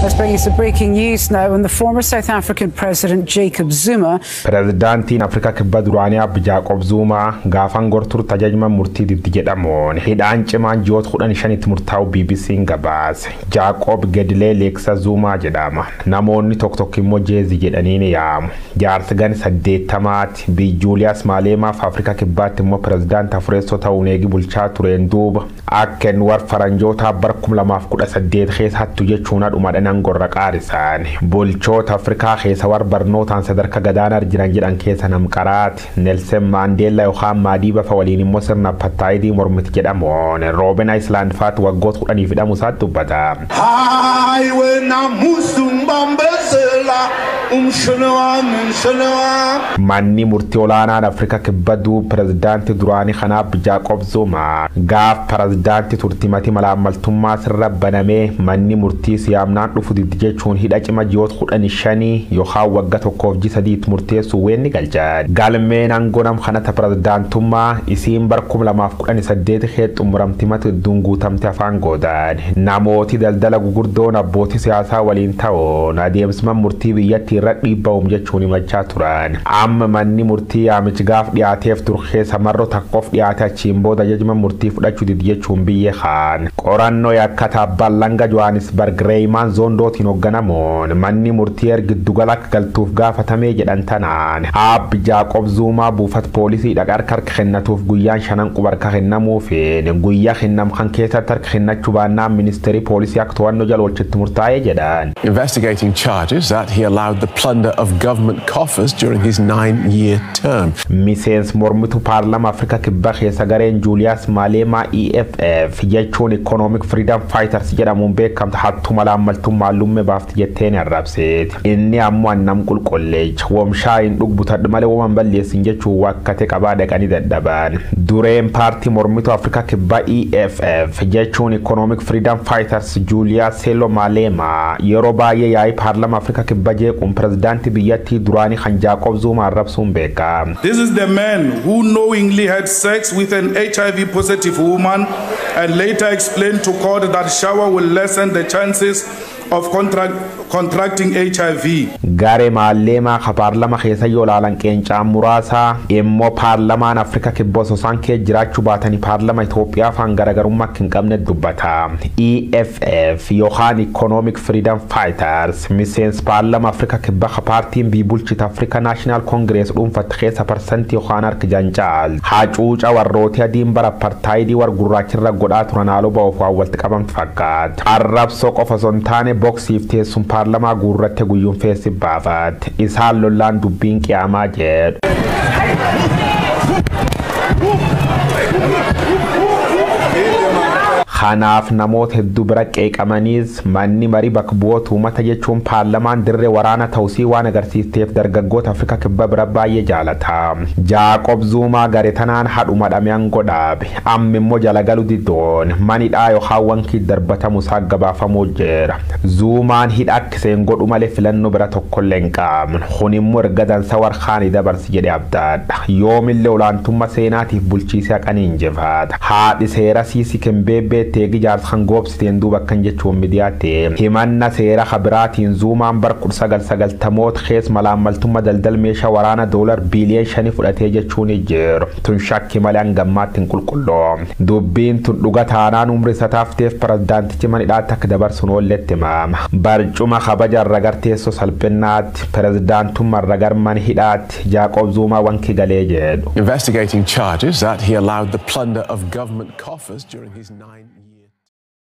Let's bring you some breaking news now. And the former South African President Jacob Zuma. Pirezidaantiin Afrikaa Kibba duraanii Abbi Jaaqob Zuumaa gaafan gortur tajaajila murtii diddi jedhamuun hidhaan cimaan ji'oota 15tti murtaa'u BBC'n gabaase. Jaaqob Gedilee Leeksa Zuumaa jedhama. Namoonni tokko tokko immoo Jeezi jedhanii ni yaamu. Jaarsi gani 80ti biyya Juuliyaas Maaleemaaf Afrikaa Kibbaatti immoo pirezidaantii afureessoo ta'uun eegi bulchaa tureen duuba akka inni warra faranjootaa bara 2018 keessa hattu jechuun dhumadhaan gorra qaarisaan bulchoota Afrikaa keessa warra barnootaan sadarkaa gadaanaa jiran jedhan keessa namqaraati. Nelson Maandeellaa yookaan Maadiiba fa'a waliin immoo sirna apartaayidii mormiti jedhamuun Roobin Ayislaand fa'aatti waggoota 10 hidhamuu isaatti dubbata. Hayi wena musumbambezela umshana wami umshana wami. Manni murtii olaanaan Afrikaa Kibba duub pirezidaantii duraanii kanaaf Jaaqob Zumaa gaaf pirezidaantii turtimati malaammaltummaa sirra banamee manni murtii siyaamnaan dhufu diddi jechuun hidha cima ji'oota 15 yookaan waggaa tokkoof ji sadiitti murteessuu weenni galchan. Galmeen aangoo nam kanata pirezidaantummaa isiin bara 2018 kee xumuramtimatu hedduun guutamte afaan goodan. Namooti daldala gugurdoon abbootii siyaasaa waliin ta'uun adeemsima murtii biyyattii irra dhiibba'uum jechuun himachaa turan. Amma manni murtii yaamichi gaaf dhiyaateef turkee samarroo takkof dhiyaate achiin booda ajajma murtii fudhachuu didi jechuun biyya kaan. Qorannoo yakkataa Ballanga Johannesburg Reeyimaan Zoondootiin hoogganamuun manni murtii giddugala akka galtuuf gaafatamee jedhan tanaan. Aabbi Jaaqob Zuumaa buufata poolisii dhaqar harka kennatuuf guyyaan 5 quba harka kennamuufiin guyyaa kennam kan keessatti harka kennachuu baannaan ministeerii poolisii akka to'annoo jala oolchetti murtaa'ee jedhan. Investigating charges that he allowed the plunder of government coffers during his 9-year term. Miseensi mormituu paarlama Afrikaa Kibbaa keessa gareen Juuliyaas Maaleemaa EFF jechuun Economic Freedom Fighters jedhamuun beekamtu hattuu malaammaltummaa lumme baafti jetteen arrabseeti. Inni ammoo annam qulqulleecha woomshaa hin dhugbutadhu malee woman balleessin jechuun wakkate qabaa dhaqanii dadhaban. Dureen paartii mormituu Afrikaa Kibbaa EFF jechuun Economic Freedom Fighters Juuliyaas Selo Maaleemaa yeroo baay'ee yaa'ii paarlama Afrikaa Kibbaa jeequun pirezidaantii biyyattii duraanii kan Jaaqob Zuumaa arrabsuun beekama. This is the man who knowingly had sex with an HIV positive woman and later explained to court that shower will lessen the chances of contracting HIV. Garee Maaleemaa ka paarlama keessa yoo ilaalan qeencaan muraasaa immoo paarlamaan Afrikaa Kibbaa osoo isaan kee jiraachuu baatanii paarlama Itoophiyaa faan garaagarummaa akka hin qabne dubbata. EFF yookaan Economic Freedom Fighters miseensi paarlama Afrikaa Kibbaa ka paartiin biyya bulchite Africa National Congress dhuunfatte keessa parsantii yookaan harka jancaal. Hacuuca warrooti adiin bara apartaayidii warra gurraachirra godhaa turan haaloo ba'uuf waan walitti qabamtu fakkaata. Arrabsoo qofa osoo hin taane boksiif teessum paarlamaa guurratte guyyuun feessi baafatte. Isaan lollaan dubbiin qiyaamaa jedhu. Kanaaf namoota hedduu bira qeeqamaniis manni marii bakka bu'oota uummata jechuun paarlamaan dirree waraana ta'usii waan agarsiisteef dargaggoota Afrikaa Kibbaa bira baay'ee jaalata. Jaaqob Zuumaa garee tanaan hadhuma dhameen godhaabe. Amma immoo jala galu didoon manidhaa yookaan wankii darbatamu isaa gabaafamuu jira. Zuumaan hidha akka seen godhu malee filannoo bira tokkollee hin qabne. Kun immoo erga dansa warqaanii dabarsi jedhee abdaadha. Yoomillee olaantummaa seenaatiif bulchiisee haqanii injifaata. Haadhi seera siisi kenbeebbee teegi jaarsa kan goobsiteen duuba akkan jechuun miidiyaatti himanna seera kabiraatiin Zuumaan bara 1990moota keessa malaammaltummaa daldala meeshaa waraana doolar biiliyoona 5 fudhatee jechuun jiru. Tun shakki malee hangammaatti hin qulqulloomne. Dubbiin tun dhuga taanaan umri isa taafteef pirezidaantichi mana hidhaatti akka dabarsuun oolletti himama. Barcuma kabaja irra gar teessoo salphinaatti pirezidaantummaa irra gar mana hidhaatti Jaaqob Zuumaa wanki galee jedhu. Investigating charges that he allowed the plunder of government coffers during his 9